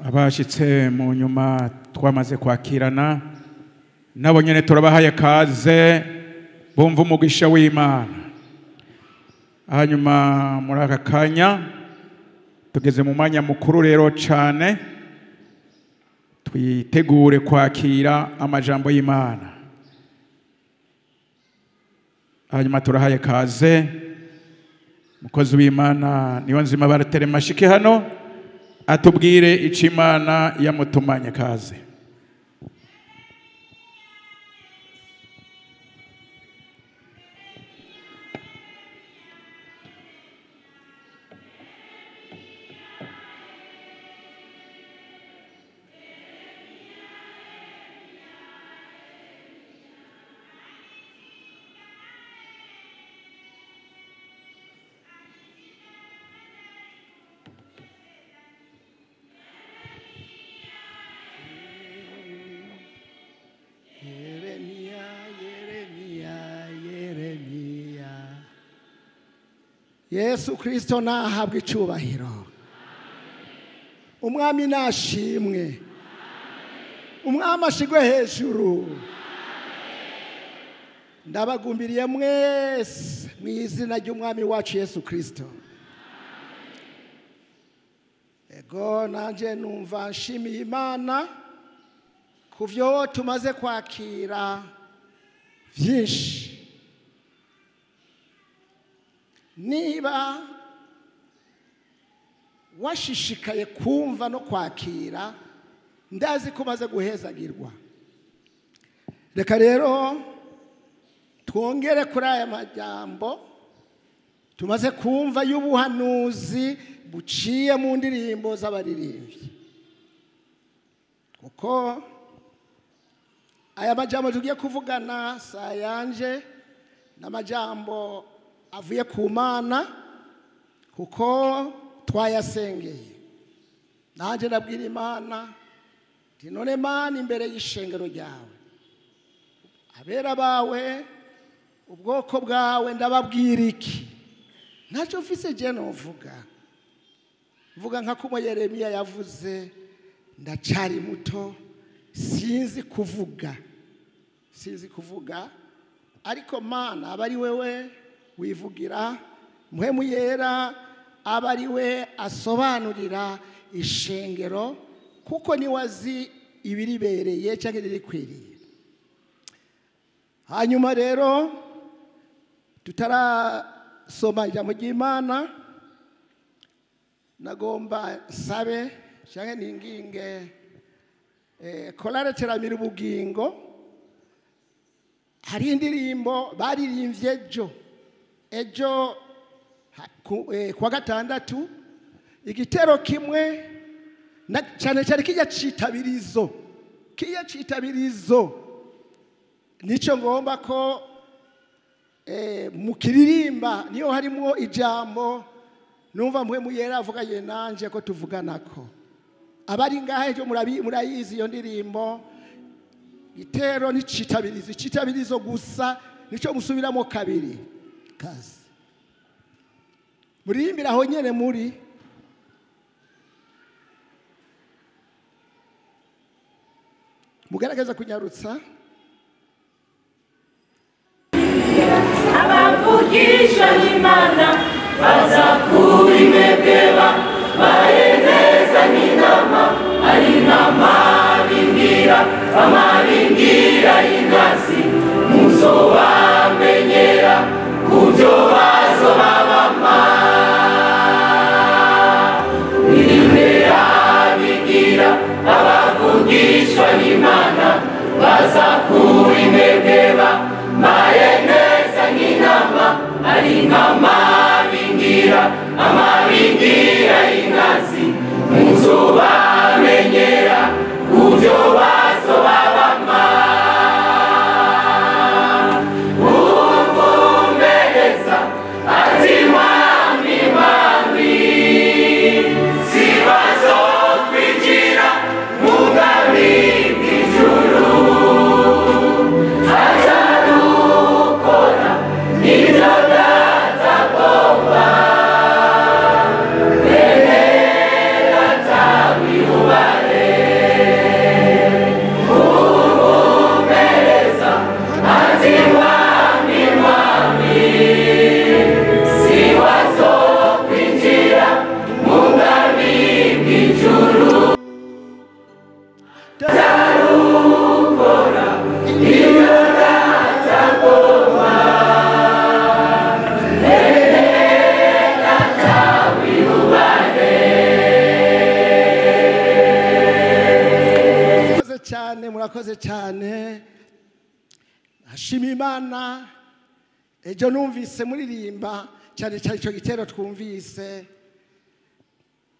Abashitse mu nyuma twamaze kwakirana nabo nyene turabahaye kaze bumva umugisha w'Imana. Hanyuma muri aka kanya tugeze mu mwanya mukuru rero cane, twitegure kwakira amajambo y'Imana. Hanyuma turahaye kaze mukozi w'Imana Niyonzima Barthelemy ashike hano atubwire ico Imana yamutumanye. Kaze. Yesu Kristo nahabwe icubahiro. Umwami nashimwe. Umwami ashigwe hejuru. Ndabagumbiriye mwese mu izina ry'umwami wacu Yesu Kristo. Ego nanje numva nshimiye Imana kuvyo tumaze kwakira vyinshi. Niba washishikaye kumva no kwakira, ndazi ko maze guhezagirwa. Reka rero twongere kuri aya majambo tumaze kumva y'ubuhanuzi buciye mu ndirimbo z'abaririmbyi, kuko aya majambo tugiye kuvugana sayanje n'amajambo avuye ku Mana, kuko twayasengeye. Nanje ndabwira Imana nti none Mana, imbere y'ishengero ryawe, abera bawe, ubwoko bwawe, ndababwira iki? Ntacyo mfise je novuga. Mvuga nka kumwe Yeremiya yavuze, ndacari muto, sinzi kuvuga, sinzi kuvuga, ariko Mana aba ari wewe wivugira, Mpwemu Yera aba ari we asobanurira ishengero, kuko niwe azi ibiribereye cyangwa ibirikwiriye. Hanyuma rero tutarasoma ijambo ry'Imana, nagomba nsabe cyangwa ninginge korale Teramira Ubugingo. Hari indirimbo baririmbye ejo kuwa gatandatu, igitero kimwe na cyane cyane kijya citabirizo, kijya citabirizo nico ngomba ko mukiririmba, niyo harimo ijambo numva Mpwemu Yera avuga ye nanje ko tuvuganako. Abari ngahe ejo murayizi iyo ndirimbo, igitero ni citabirizo, citabirizo gusa nico musubiramo kabiri. Kazi muririmbira aho nyene muri. Mugaragaza kunyarutsa. Abavugisha Imana baza kuri mwebwe bayeneza n'inama, ari inama bingira, bamabingira ingazi, muzobamenyera kubyo bazobabama. Nimwe abigira abavugishwa n'Imana baza Murakoze cyane. Ashima Imana. Ejo numvise muririmba cyane cyane icyo gitero twumvise.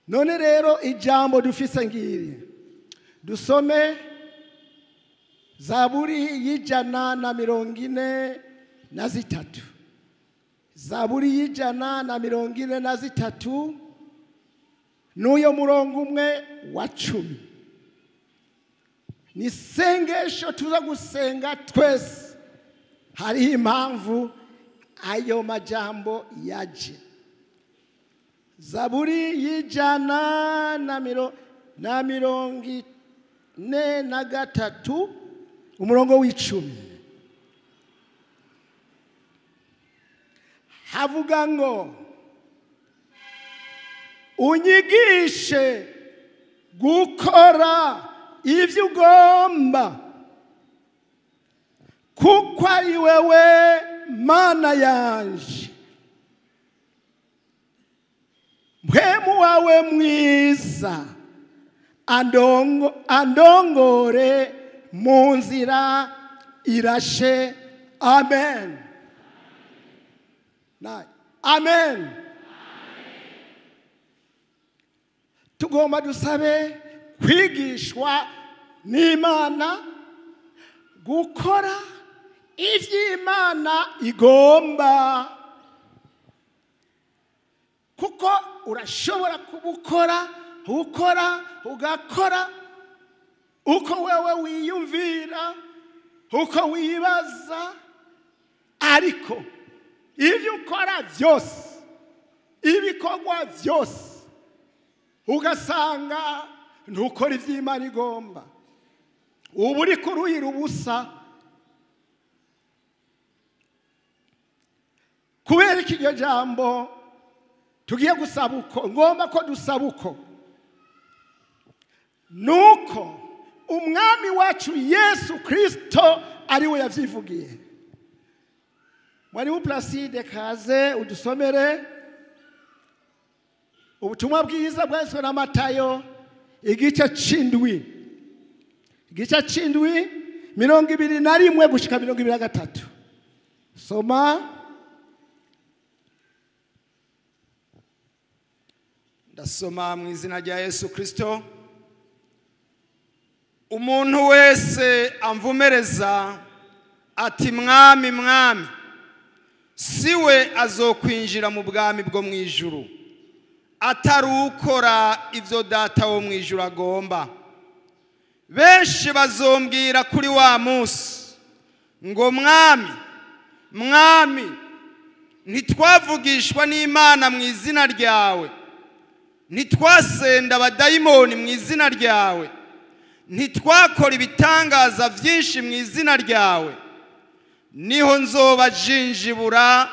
None rero ijambo dufise ngiri, dusome Zaburi y'143. Zaburi y'143 n'uyo murongo umwe wa 10. Ni sengesho tuza gusenga twese. Hariho impamvu ayo majambo yaje. Zaburi y'143 umurongo w'10 havuga ngo unyigishe gukora ivyo ugomba, kuko ari wewe Mana yanje. Mpwemu wawe mwiza andongore mu nzira irashe. Amen. Amen. Tugomba dusabe kwigishwa n'Imana gukora ivy'Imana igomba, kuko urashobora kubukora ukora ugakora uko wewe wiyumvira, uko wibaza, ariko ibyo ukora byose, ibikorwa byose, ugasanga ntukora ivy'Imana igomba. Ubu uri kuruhira ubusa. Kubera iki iryo jambo tugiye gusaba uko ngomba ko dusaba uko, nuko umwami wacu Yesu Kristo ari we yavyivugiye. Mwarimu Placide, kaze udusomere ubutumwa bwiza bwanditswe na Matayo igice 7. Igice 7 21 gushika 23. Soma. Ndasoma mu izina rya Yesu Kristo. Umuntu wese amvumereza ati mwami mwami, siwe azokwinjira mu bwami bwo mu ijuru, atari ukora ivyo data wo mu ijuru agomba. Benshi bazombwira kuri wa munsi ngo mwami mwami, ntitwavugishwa n'Imana mu izina ryawe, ntitwasenda abadayimoni mu izina ryawe, ntitwakora ibitangaza byinshi mu izina ryawe. Niho nzobajinjibura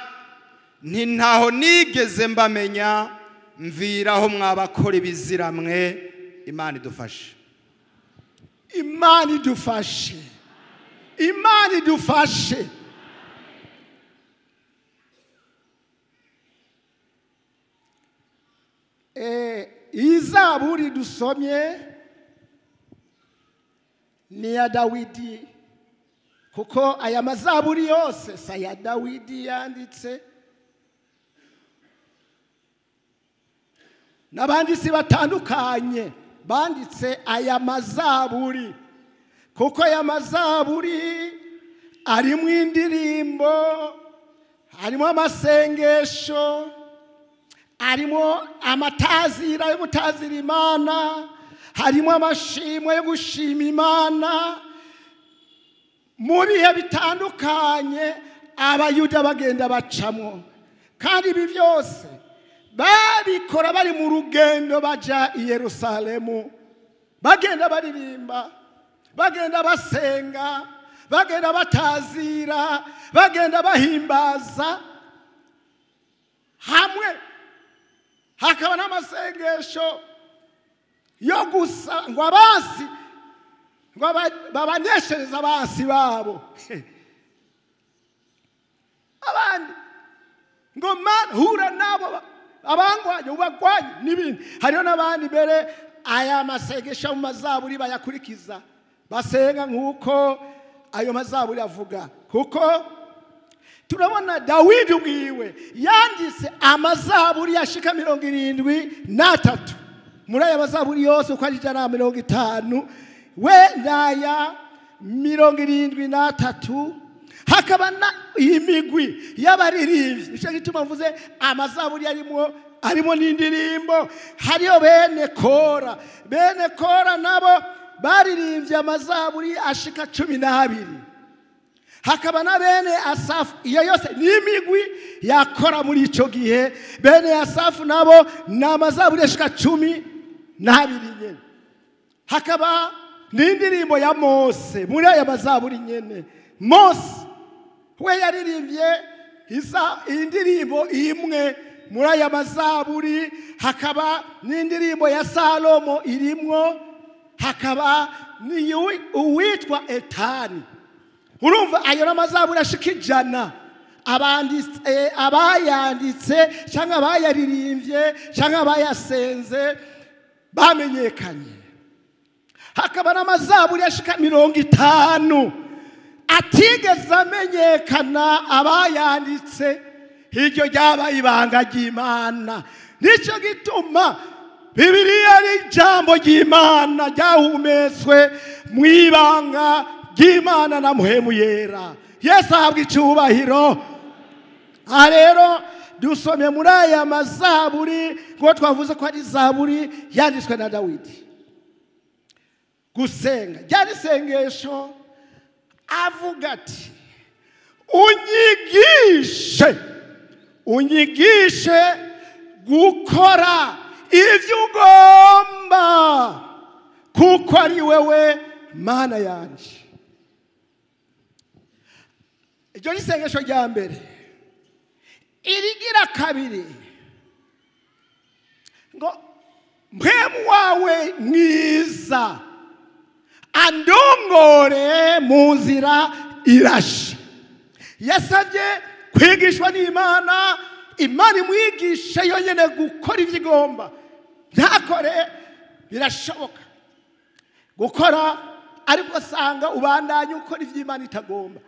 nti ntaho nigeze mbamenya, mviraho mwabakora ibizira mwe. Imana idufashe. Imana idufashe. Imana idufashe. Izaburi dusomye ni ya Dawidi, kuko aya mazaburi yose si aya Dawidi yanditse, n'abanditsi batandukanye banditse aya mazaburi, kuko aya mazaburi arimo indirimbo, harimo amasengesho, harimo amatazira yo gutazira Imana, harimo amashimwe yo gushima Imana. Mu bihe bitandukanye abayuda bagenda bacamo, kandi ibi byose babikora bari mu rugendo baja i Yerusalemu, bagenda baririmba, bagenda basenga, bagenda batazira, bagenda bahimbaza hamwe. Hakaba n'amasengesho yo gusa ngo abasi ngo babaneshereza abasi babo. Abandi ngo hura nabo abangwanye ubagwanye n'ibindi. Hariho n'abandi mbere aya masengesho mu mazaburi bayakurikiza. Basenga nk'uko ayo mazaburi avuga, kuko turabona Dawidi ubwiwe yanditse amazaburi yashika 73. Muri aya mazaburi yose uko ari 150, we naya 73. Hakaba na imigwi y'abaririmbyi. Nicyo gituma mvuze amazaburi arimo n'indirimbo. Hariyo bene Kora, bene Kora nabo baririmbye amazaburi ashika 12. Hakaba na bene Asafu. Iyo yose ni imigwi yakora muri ico gihe. Bene Asafu nabo ni amazaburi ashika 12 nyene. Hakaba n'indirimbo ya Mose muri aya mazaburi nyene. Mose we yaririmbye indirimbo imwe muri aya mazaburi. Hakaba n'indirimbo ya Salomo irimwo. Hakaba uwitwa Etani. Urumva ayo n'amazaburi ashika 100. Abayanditse cyangwa abayaririmbye cyangwa abayasenze bamenyekanye. Hakaba n'amazaburi ashika 50 atigeze amenyekana abayanditse. Iryo ryabaye ibanga ry'Imana. Nicyo gituma Bibiliya ari ijambo ry'Imana ryahumetswe mu ibanga ry'Imana na Muhemu Yera. Yesu ahabwa icyubahiro. Aha rero dusomye muri aya mazaburi ngo twavuze ko ari zaburi yanditswe na Dawidi. Gusenga ryari isengesho, avuga ati unyigishe, unyigishe gukora ivyo ugomba, kuko ari wewe Mana yanje. Iryo ni isengesho rya mbere. Irigira kabiri ngo mpemu wawe mwiza andongore mu nzira irashe. Yasabye kwigishwa n'Imana, Imana imwigishe yonyene gukora ivyo igomba. Ntakore birashoboka gukora, ariko usanga ubandanya ukora ivyo Imana itagomba.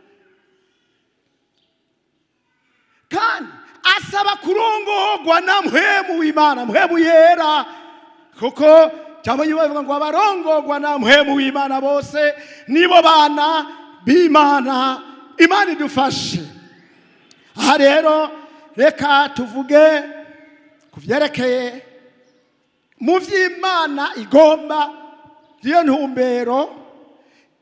Kandi asaba kurongorwa na Mpwemu w'Imana, Mpwemu Yera, kuko cyangwa bavuga ngo abarongorwa na Mpwemu w'Imana bose nibo bana b'Imana. Imana idufashe. Aha rero reka tuvuge ku vyerekeye mu vy'Imana igomba, niyo ntumbero,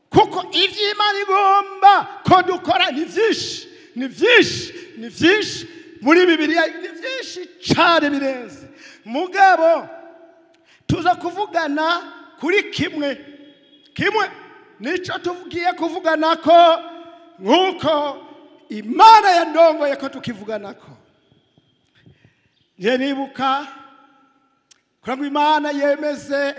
kuko ivy'Imana igomba ko dukora ni vyinshi, ni vyinshi, ni vyinshi muri Bibiliya, ni vyinshi cyane birenze. Mugabo tuza kuvugana kuri kimwe kimwe, nico tugiye kuvugana ko nkuko Imana yandongoye ko tukivugana ko. Nje nibuka kugira Imana yemeze,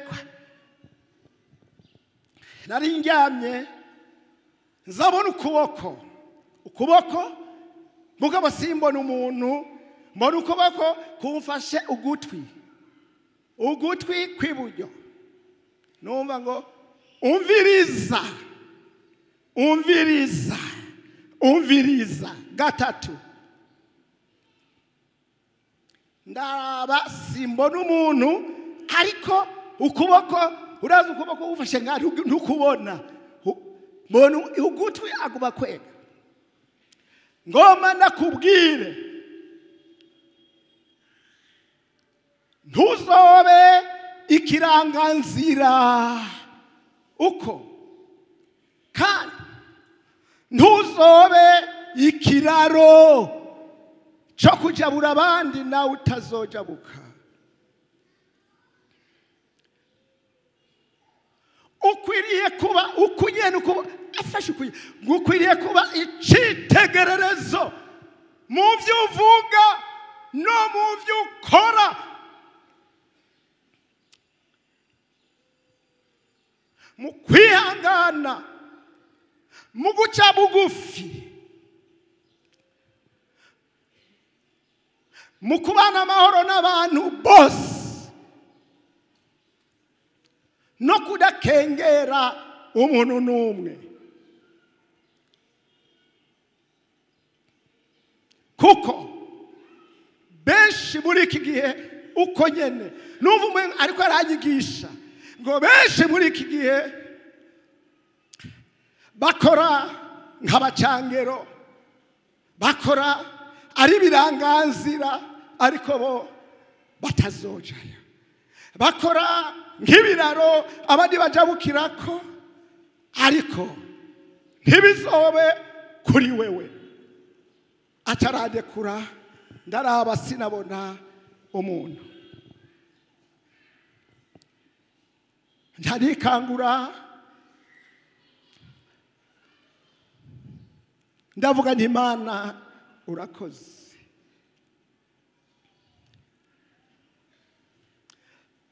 nari ndyamye nzabona ukuboko, ukuboko mugabo simbona umuntu, mbona ukuboko kumfashe ugutwi, ugutwi kw'iburyo. Numva ngo umviriza, umviriza, umviriza gatatu. Ndaraba simbona umuntu, ariko ukuboko, uraza ukuboko ufashe nka ntukubona, mbona ugutwi aguma kwega. Ngoma nakubwire, ntuzobe ikiranganzira uko, kandi ntuzobe ikiraro cyo kujabura abandi nawe utazojabuka. Ukwiriye kuba ukunyene kuba afashe ukwiriye kuba icitegererezo mu byo uvuga no mu byo ukora. Mu kwihangana, mu guca bugufi, mu kubana amahoro n'abantu bose, no kudakengera umuntu n'umwe, kuko benshi muri iki gihe uko nyene numva umuntu ariko aranyigisha ngo benshi muri iki gihe bakora nk'abacangero, bakora ari biranganzira ariko bo batazojayo, bakora nk'ibiraro abandi bajabukirako ariko ntibizobe kuri wewe. Ataradekura ndaraba sinabona umuntu, ntarikangura ndavuga nti Imana urakoze.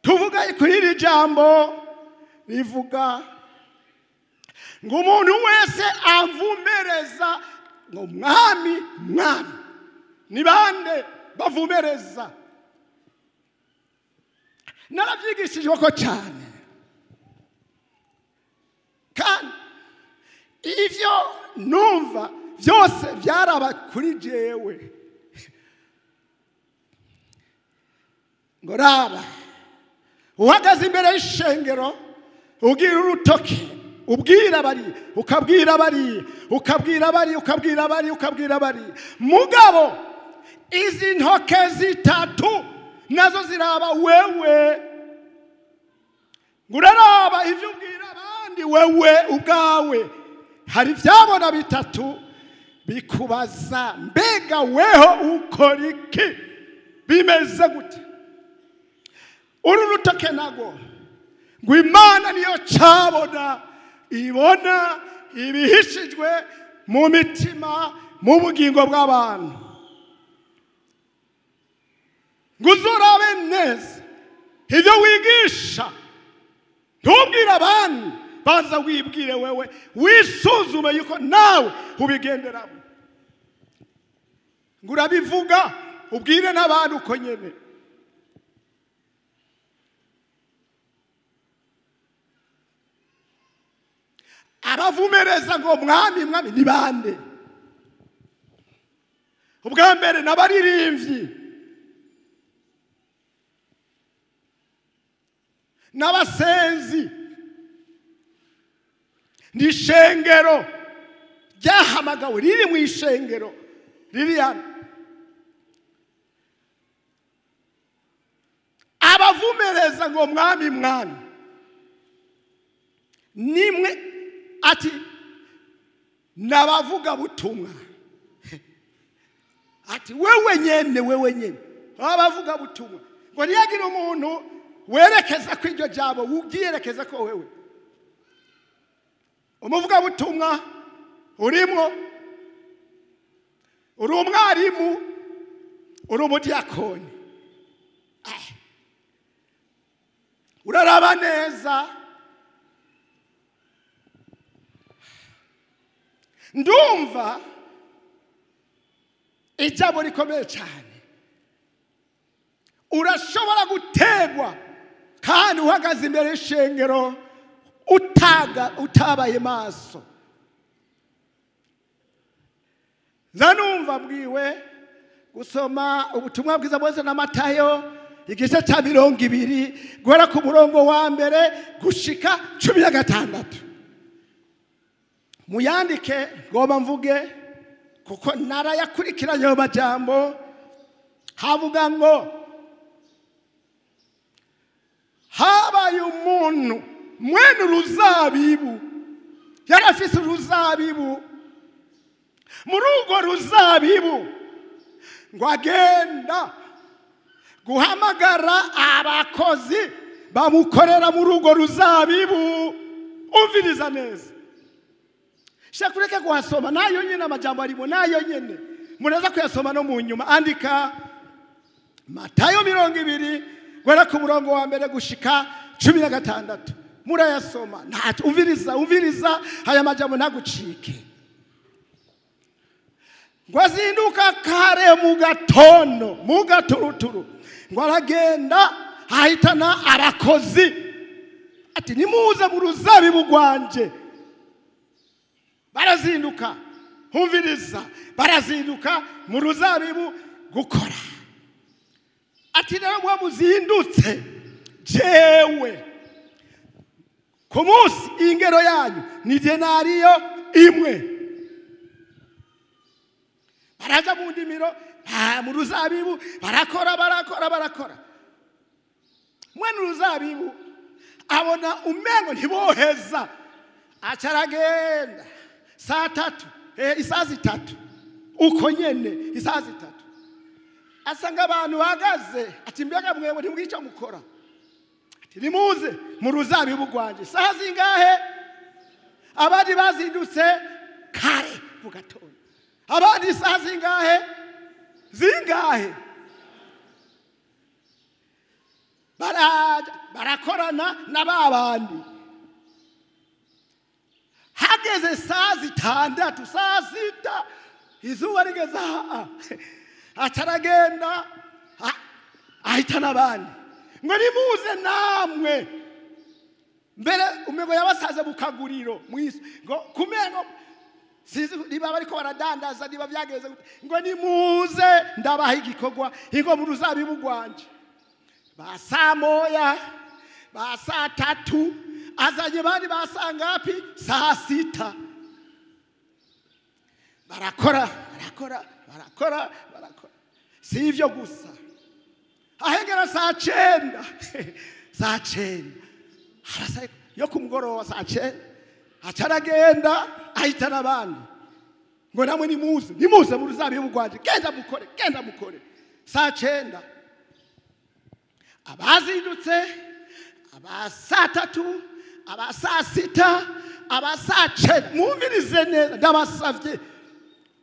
Tuvuga kuri iri jambo rivuga ngo umuntu wese avumereza ngo mwami mwami. Ni bande bavumereza? Naravyigishijwe ko cyane, kandi ivyo numva byose byaraba kuri jewe. Ngo raba uhagaze imbere y'ishengero ugira urutoke ubwira bari ukabwira bari ukabwira bari ukabwira bari ukabwira bari, mugabo izi ntoke zitatu nazo ziraba wewe. Nguraraba ivyo ubwira abandi wewe ubwawe hari ivyabona bitatu bikubaza mbega weho ukora iki, bimeze gute? Uru rutoke nago ngo Imana niyo cabona, ibona ibihishijwe mu mitima mu bugingo bw'abantu. Ngo uzorabe neza ibyo wigisha, ntubwire abandi, baza wibwire wewe, wisuzume yuko nawe ubigenderamo. Ngo urabivuga ubwire n'abantu uko nyene. Abavumereza ngo mwami mwami ni bande? Ubwa mbere n'abaririmbyi n'abasenzi, ni ishengero ryahamagawe riri mu ishengero riri hano. Abavumereza ngo mwami mwami nimwe, ati nabavuga butumwa, ati wewe nyene wewe nyene abavuga butumwa. Ngo niyagira umuntu werekeza ko iryo jambo ugiyerekeza ko wewe umuvuga butumwa urimwo, uri umwarimu, uri umudiyakoni, uraraba neza. Ndumva ijambo rikomeye cyane. Urashobora gutegwa kandi uhagaze imbere y'ishengero utabaye maso. Zanumva bwiwe gusoma ubutumwa bwiza bwose na Matayo igice cya 20 guhera ku murongo wa mbere gushika 16. Muyandike ngoba mvuge kuko narayakurikiranye ayo majambo. Havuga ngo habaye umuntu mwene uruzabibu, yari afise uruzabibu. Muri urwo ruzabibu ngo agenda guhamagara abakozi bamukorera muri urwo ruzabibu. Umviriza neza, shakureke kuhasoma nayo nyene amajambo arimo nayo nyene muraza kuyasoma no mu nyuma. Andika Matayo 20 guhera ku murongo wa mbere gushika 16 murayasoma. Umviriza umviriza haya majambo ntagucike. Ngo azinduka kare mu gatondo mu gaturuturu, ngo aragenda ahitana abakozi Ati nimuze mu ruzabibu rwanje. Barazinduka, humviriza, barazinduka mu ruzabibu gukora. Ati rero mwe muzindutse, jewe ku munsi ingero yanyu ni denariyo imwe. Baraja mu ndimiro, mu ruzabibu, barakora barakora barakora. Mwene uruzabibu abona umengo ntiboheza, acaragenda saa tatu, isaha zitatu, uko nyene isaha zitatu, asanga abantu bahagaze. Ati mbega mwewe ntimwica mukora? Ati nimuze mu ruzabibu rwanje. Isaha zingahe? Abandi bazindutse kare mu gatondo, abandi isaha zingahe? Zingahe? Barakorana na babandi. Hageze saa zitandatu, saa sita, izuba rigeze aha, ataragenda ahitana abandi ngo nimuze namwe. Mbere umengo yabasaze mu kaguriro mwisi, ngo kumengo sinzi niba bariko baradandaza, niba byageze, ngo nimuze ndabaha igikorwa, ingo mu ruzabibu rwanje. Ba saa moya, ba saa tatu, azanye bandi ba saa ngapi? Saa sita. Barakora barakora barakora barakora. Si ivyo gusa, ahengera saa cenda, saa cenda yo ku mugoroba, saa cenda acaragenda ahitana abandi ngo namwe nimuze, nimuze mu ruzabibu rwanje, genda mukore, genda mukore. Saa cenda abazindutse, aba saa tatu, aba saa sita, aba saa cenda. Mwumvirize neza, ndabasavye,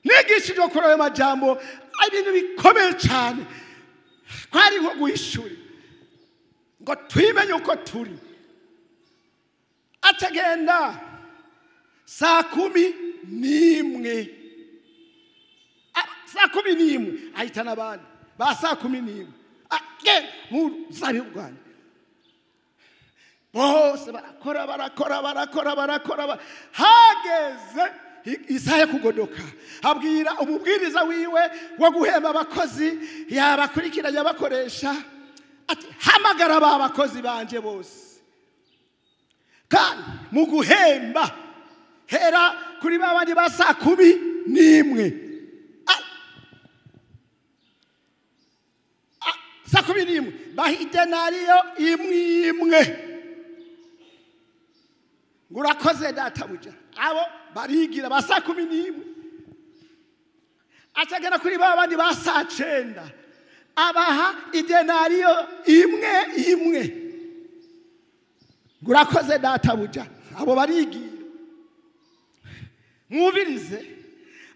nigishijwe kuri ayo majambo ibintu bikomeye cyane, kwari nko guhishura ngo twimenye uko turi. Atagenda saa 11, saa 11 ahitana abandi ba saa 11, mu ruzabibu rwanje. Bose barakora barakora barakora barakora. Hageze isaha yo kugodoka, abwira umubwiriza wiwe wo guhemba abakozi yabakurikiranye abakoresha, ati hamagara ba bakozi banje bose, kandi mu guhemba hera kuri babandi ba saa 11. Saa 11 baha idenariyo imwe imwe. Ngo urakoze databuja. Abo barigira ba saa 11. Acagera kuri babandi ba saa 9, abaha idenariyo imwe imwe. Ngo urakoze databuja. Abo barigira. Mwumvirize.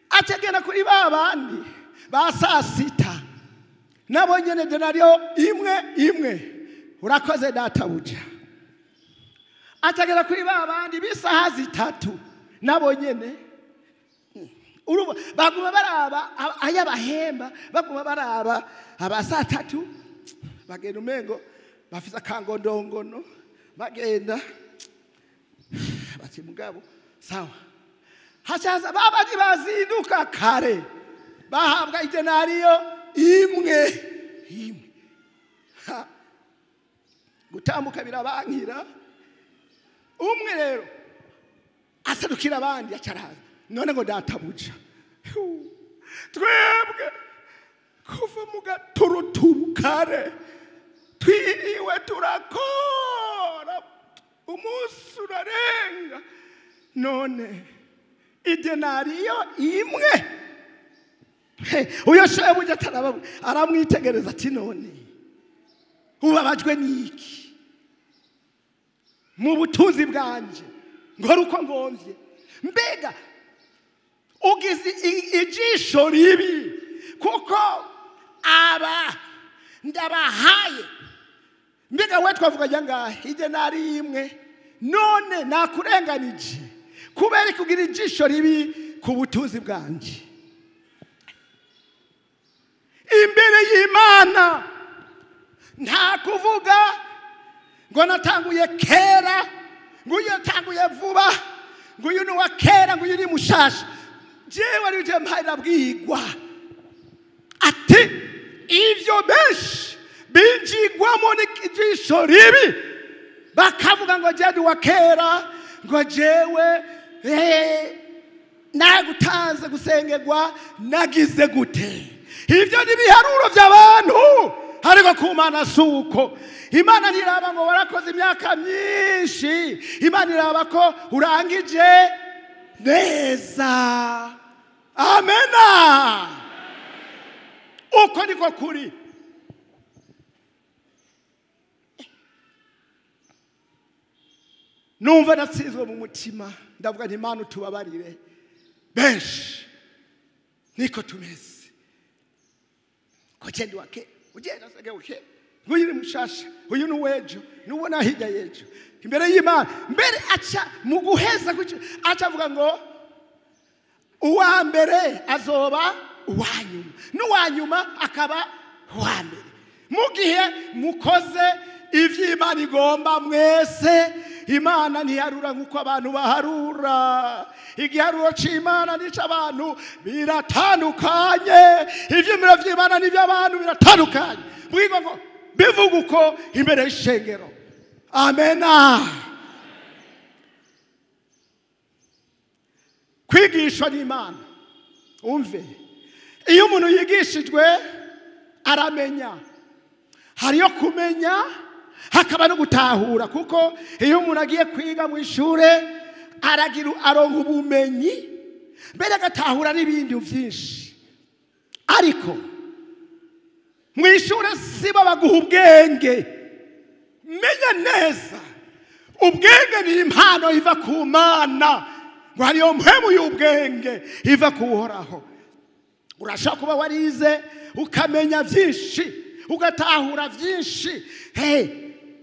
Acagera kuri babandi ba saa 6, nabo nyene denariyo imwe imwe. Urakoze databuja. Atagera kuri babandi b'isaha 3, nabo nyene baguma baraba ayabahemba, baguma baraba aba saa 3, bagenda umengo bafise akangondongono, bagenda bati mugabo sawa. Hacaza babandi bazinduka kare, bahabwa idenariyo imwe imwe. Gutambuka birabankira. Umwe rero asadukira abandi, acaraza none ngo databuja, twebwe kuva mu gaturuturu kare twiriwe turakora umunsi urarenga, none idenariyo imwe. Uyo shebuja aramwitegereza ati none ubabajwe n'iki? Mu butunzi bwanje ngora uko ngomvye. Mbega ugize ijisho ribi, kuko aba ndabahaye. Mbega we twavuga ngahe idenari imwe, none nakurenganije kubera kugira ijisho ribi ku butunzi bwanje. Imbere y'Imana nta kuvuga Ngo natanguye kera, ngo uyu yatanguye vuba, ngo uyu ni uwa kera, ngo uyu ni mushasha. Jewe ari je mpaye nabwigwa ati ivyo benshi binjigwamo n'ijisho ribi, bakavuga ngo jewe ndi uwa kera, ngo jewe nagutanze gusengerwa nagize gute. Ivyo ni ibiharuro by'abantu, ariko ku Mana si uko. Imana ntiraba ngo warakoze imyaka myinshi, Imana iraba ko urangije neza. Amena. Uko niko kuri. Numva natsinzwe mu mutima, ndavuga nti Imana utubabarire. Benshi niko tumeze. Ko genda wake, ugenda sege uke, nguyu ni mushasha, uyu ni wejo, nubona hirya yejo imbere y'Imana. Mbere aca mu guheza aca avuga ngo uwa mbere azoba uwa nyuma, n'uwa nyuma akaba uwa mbere. Mu gihe mukoze ivy'Imana igomba mwese, Imana ntiharura nk'uko abantu baharura. Igiharuro c'Imana n'ic'abantu biratandukanye, ivyiyumviro vy'Imana n'ivy'abantu biratandukanye. Bwiga ngo bivuga uko imbere y'ishengero. Amena. Kwigishwa n'Imana, umve, iyo umuntu yigishijwe aramenya. Hariyo kumenya, hakaba no gutahura, kuko iyo umuntu agiye kwiga mu ishure aragira aronka ubumenyi, mbere agatahura n'ibindi byinshi. Ariko mu ishure sibo baguha ubwenge. Menya neza, ubwenge ni impano iva ku Mana, ngo hariyo mpemu y'ubwenge iva ku Uhoraho. Urashobora kuba warize ukamenya byinshi, ugatahura byinshi,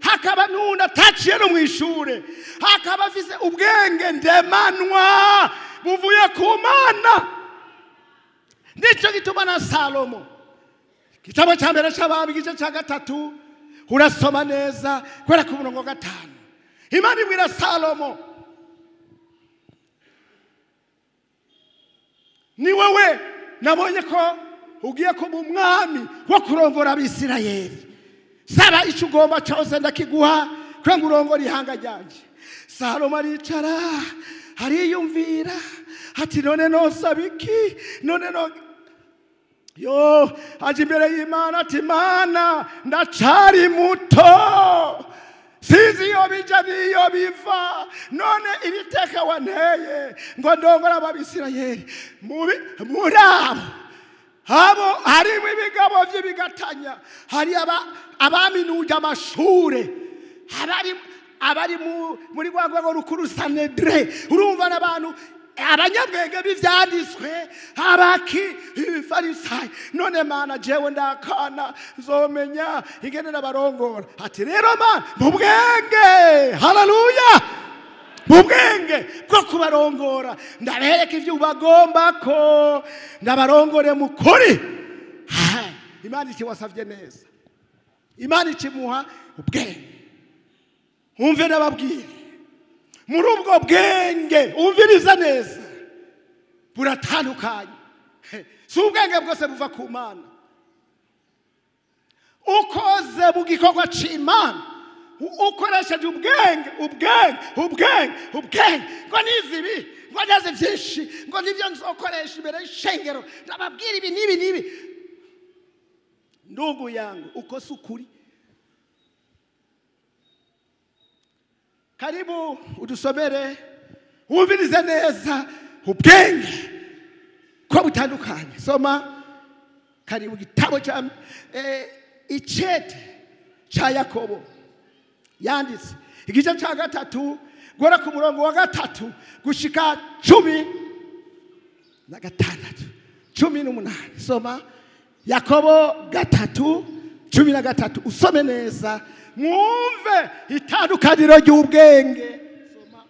hakaba n'undi ataciye no mu ishure, hakaba afise ubwenge ndemanwa buvuye ku Mana. Nicyo gituma na Salomo, igitabo cya mbere c'Abami igice cya 3, urasoma neza kubera ku murongo wa 5, Imana ibwira Salomo, ni wewe nabonye ko ugiye kuba umwami wo kurongora Abisirayeli. Saba icyo ugomba cyose ndakiguha kugira ngo urongore ihanga ryanje. Salomo aricara ariyumvira ati none nosaba iki, none no yo aje imbere y'Imana ati Mana ndacari muto, sinzi iyo bija n'iyo biva, none iri teka wanteye ngo ndongore Abisirayeli. Muri abo harimo ibigabo by'ibigatanya, hari abaminuje amashure, abari muri rwa rwego rukuru Sanedre. Urumva n'abantu abanyabwenge b'ivyanditswe, abaki Farisayo. None Mana jewe ndakana nzomenya ingene n'abarongora. Ati rero Mana mu bwenge, haleluya, mu bwenge bwo kubarongora ndabereka ivyo bagomba ko ndabarongore mu kuri. Imana ikiwasavye neza, Imana ikimuha ubwenge. Umve nababwire, muri ubwo bwenge umviriza neza, buratandukanye. Si ubwenge bwose buva ku Mana. Ukoze mu gikorwa c'Imana ukoresheje ubwenge, ubwenge, ubwenge, ubwenge, ngo nizi ibi, ngo nizi byinshi, ngo nivyo nzokoresha imbere y'ishengero, ndababwira ibi n'ibi n'ibi. Ndugu yangu, uko si ukuri. Karibu udusomere, wumvirize neza ubwenge ko butandukanye. Soma karibu igitabo cya icete cya Yakobo yanditse igice cya 3 guhera ku murongo wa 3 gushika 16, 18. Soma Yakobo 3:13, usome neza mwumve itandukaniro ry'ubwenge. Soma.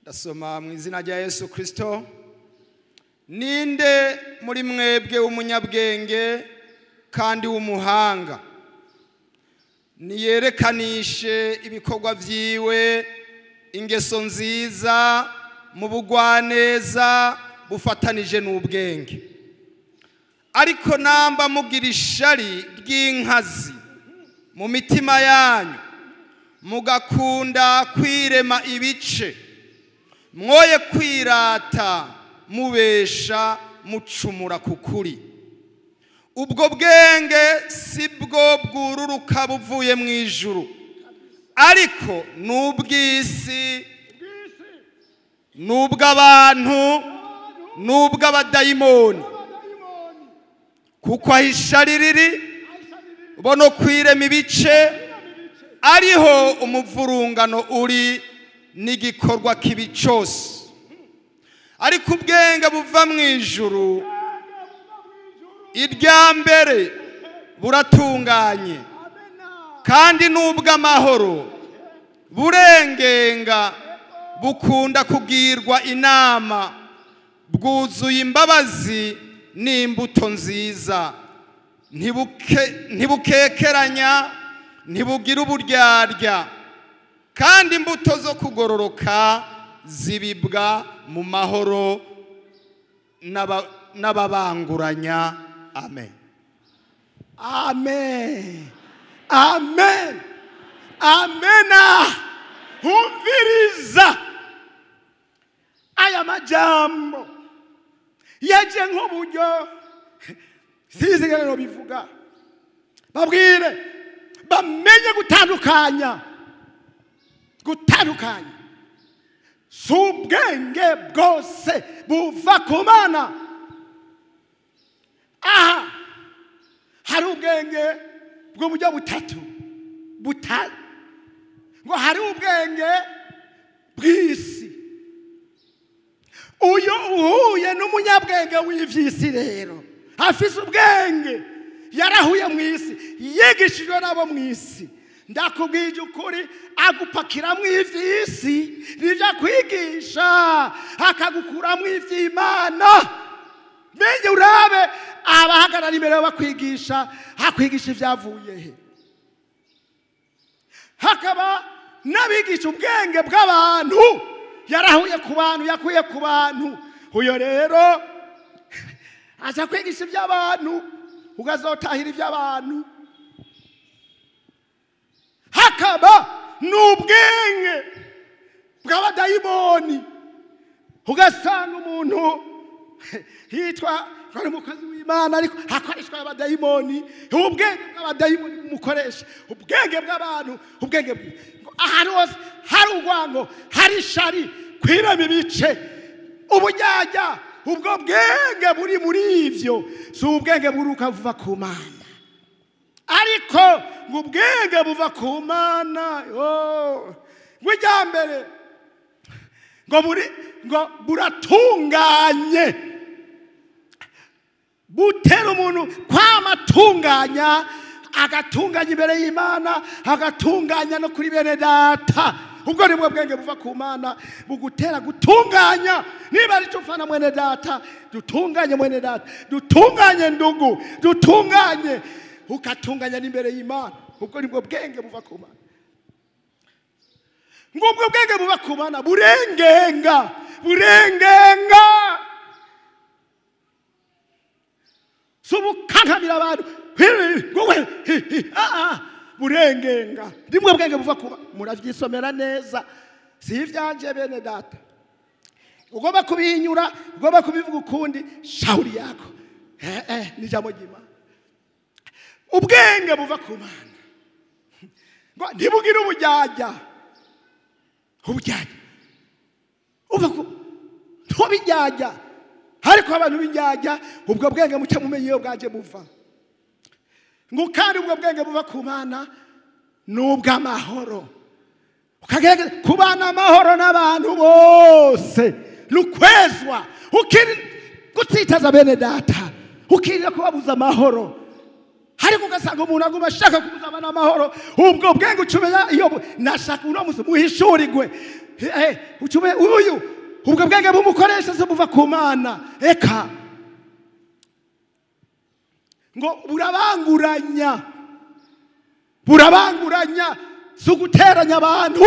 Ndasoma mu izina rya Yesu Kristo. Ninde muri mwebwe w'umunyabwenge kandi w'umuhanga Niyerekanishe ibikorwa vyiwe ingeso nziza mu bugwaneza bufatanije n'ubwenge. Ariko namba mugira ishari ry'inkazi mu mitima yanyu, mugakunda kwirema ibice, mwoye kwirata mubesha mucumura kukuri. Ubwo bwenge si bwo bwururuka buvuye mu ijuru, ariko n'ubw'isi, n'ubw'abantu, n'ubw'abadayimoni. Kuko aho ishari riri bo no kwirema ibice, ariho umuvurungano uri n'igikorwa kibi cyose. Ariko ubwenge buva mu ijuru, irya mbere buratunganye, kandi n'ubw'amahoro, burengenga, bukunda kugirwa inama, bwuzuye imbabazi n'imbuto nziza, ntibukekeranya, ntibugira uburyarya, kandi imbuto zo kugororoka zibibwa mu mahoro n'ababanguranya. Amen. Amen. Amen. Amena. Humviriza aya majambo yaje nk'uburyo sizigana bivuga, babwire bamenye gutandukanya, gutandukanya. Si ubwenge bwose buva ku Mana. Aha hari ubwenge bw'uburyo butatu ngo hari ubwenge bw'isi. Uyo uhuye n'umunyabwenge w'ivy'isi rero afise ubwenge, yarahuye mu isi, yigishijwe nabo mu isi, ndakubwije ukuri agupakiramwo ivy'isi, nivyo akwigisha akagukuramwo ivy'Imana. Menye urabe abahagarara imbere bakwigisha, hakwigisha ivyavuye he. Hakaba n'abigisha ubwenge bw'abantu, yarahuye ku bantu, yakuye ku bantu. Uyo rero aza kwigisha iby'abantu, ugazotahira iby'abantu. Hakaba n'ubwenge bw'abadayimoni, ugasanga umuntu yitwa ari umukozi w'Imana ariko hakoreshwa abadayimoni. Ubwenge bw'abadayimoni bumukoresha, ubwenge bw'abantu, ubwenge ahantu hose hari urwango, hari ishari, kwirema ibice, ubujyajya. Ubwo bwenge buri muri ivyo si ubwenge buruka buva ku Mana, ariko ngo ubwenge buva ku Mana ngo ijya mbere ngo buri ngo buratunganye, butera umuntu kwamatunganya, agatunganya imbere y'Imana, agatunganya no kuri bene data. Ubwo nibwo bwenge buva ku Mana, bugutera gutunganya. Niba ari cyo ufana mwene data, dutunganye mwene data, dutunganye ndugu, dutunganye, ukatunganya n'imbere y'Imana. Ubwo nibwo bwenge buva ku Mana. Ngubwo bwenge buva ku Mana burengenga, burengenga. Subukankamira abantu burengenga. Nimwe bwenge buva ku muravyisomera neza, si ivyanje bene data. Ugomba kubihinyura, ugomba kubivuga ukundi, shauri yako. Ni jambo ry'Imana. Ubwenge buva ku Mana ngo ntibugire ubujyajya, ubujyajya uva ku ntubijyajya. Ariko abantu b'injyajya ubwo bwenge muce mumenye iyo bwaje buva. Ngo kandi ubwo bwenge buva ku Mana n'ubw'amahoro, ukagerageza kubana amahoro n'abantu bose, nukwezwa, ukiri gutsitaza bene data, ukirira kubabuza amahoro. Ariko ugasanga umuntu aguma ashaka kubuza abana amahoro. Ubwo bwenge ucumenya iyo nashaka uno musi muhishurirwe, ucume uyu ubwo bwenge bumukoresha se buva ku Mana. Eka ngo burabanguranya, Burabanguranya, si uguteranya abantu,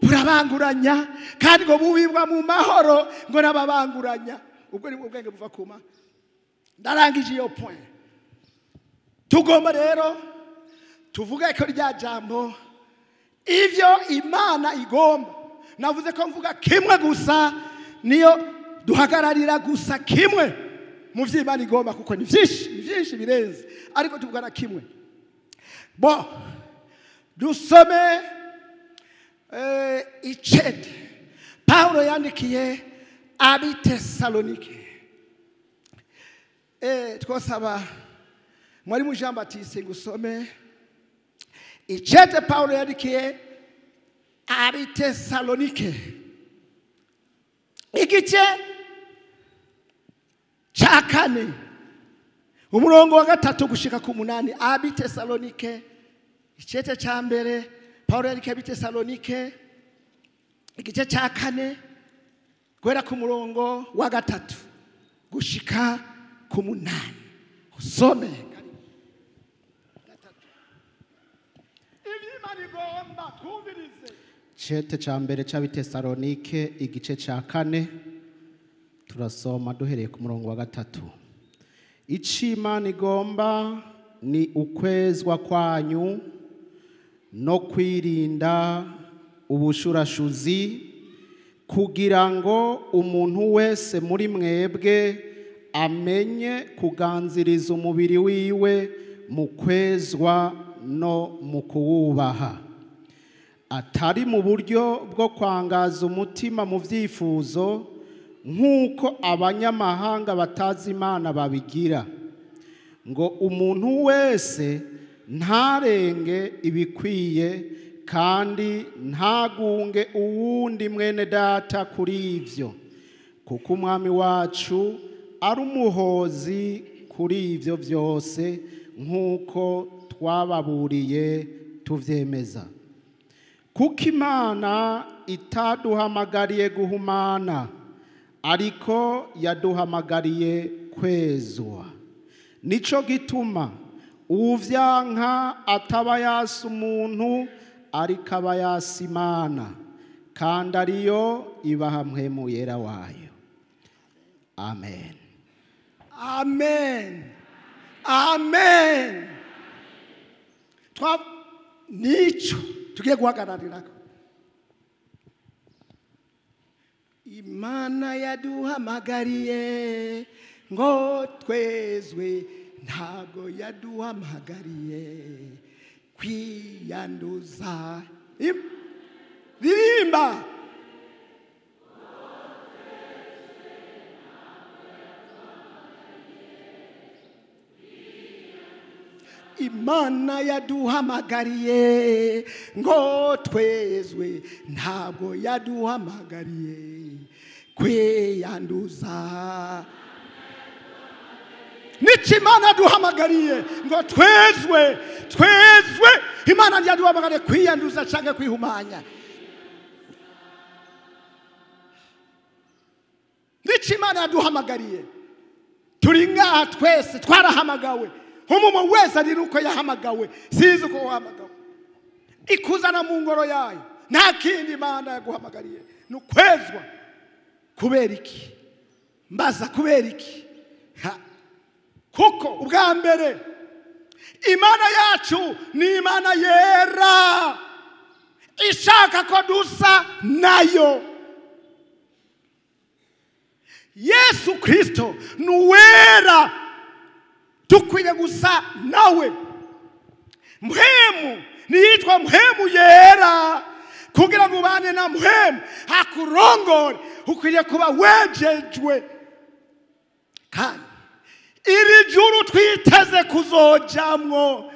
burabanguranya. Kandi ngo bubibwa mu mahoro ngo n'ababanguranya. Ubwo ni ubwenge buva ku Mana. Ndarangije iyo point. Tugomba rero tuvuge ko rya jambo ivyo Imana igomba. Navuze ko mvuga kimwe gusa, niyo duhagararira gusa kimwe mu vyo Imana igomba, kuko ni vyinshi, ni vyinshi birenze, ariko tuvugana kimwe. Bo dusome icete Paulo yandikiye ab'Itesalonike. Twosaba mwarimu Jean Baptiste ngusome icete Paulo yandikiye ab'Itesalonike igice ca 4 umurongo wa 3 gushika ku 8. Ab'Itesalonike icete ca 1 Paulo yandikiye ab'Itesalonike igice ca 4 guhera ku murongo wa 3 gushika ku 8. Usome. Cete ca mbere c'Abitesalonike igice ca 4 turasoma duhereye ku murongo wa 3. Ico Imana igomba ni ukwezwa kwanyu no kwirinda ubushurashuzi, kugira ngo umuntu wese muri mwebwe amenye kuganziriza umubiri wiwe mu kwezwa no mu kuwubaha, atari mu buryo bwo kwangaza umutima mu vyifuzo nk'uko abanyamahanga batazi Imana babigira, ngo umuntu wese ntarenge ibikwiye kandi ntagunge uwundi mwene data kuri ivyo, kuko umwami wacu ari umuhozi kuri ivyo vyose nk'uko twababuriye tuvyemeza. Kuko Imana itaduhamagariye guhumana, ariko yaduhamagariye kwezwa. Nico gituma uwuvyanka ataba yasa umuntu, ariko aba yasa Imana, kandi ariyo ibaha mpwemu yera wayo. Amen. Amen. Amen. Nico tugiye guhagararirako. Imana yaduhamagariye ngo twezwe, ntabwo yaduhamagariye kwiyanduza. Ririmba. Imana yaduhamagariye ngo twezwe, ntabwo yaduhamagariye kwiyanduza. Nico Imana yaduhamagariye ngo twezwe, twezwe. Imana ntiyaduhamagariye kwiyanduza canke kwihumanya. Nico Imana yaduhamagariye. Turi ngaha twese twarahamagawe. Umuntu wese ari uko yahamagawe, sinzi uko wahamagawe. Ikuzana mu ngoro yayo, nta kindi Imana yaguhamagariye ni ukwezwa. Kubera iki? Mbaza kubera iki? Kuko ubwa mbere Imana yacu ni Imana yera, ishaka ko dusa nayo. Yesu Kristo ni uwera, dukwiye gusa nawe. Mpwemu niyitwa mpwemu yera, kugira ngo ubane na mpwemu akurongore, ukwiriye kuba wejejwe. Kandi iri juru twiteze kuzojamwo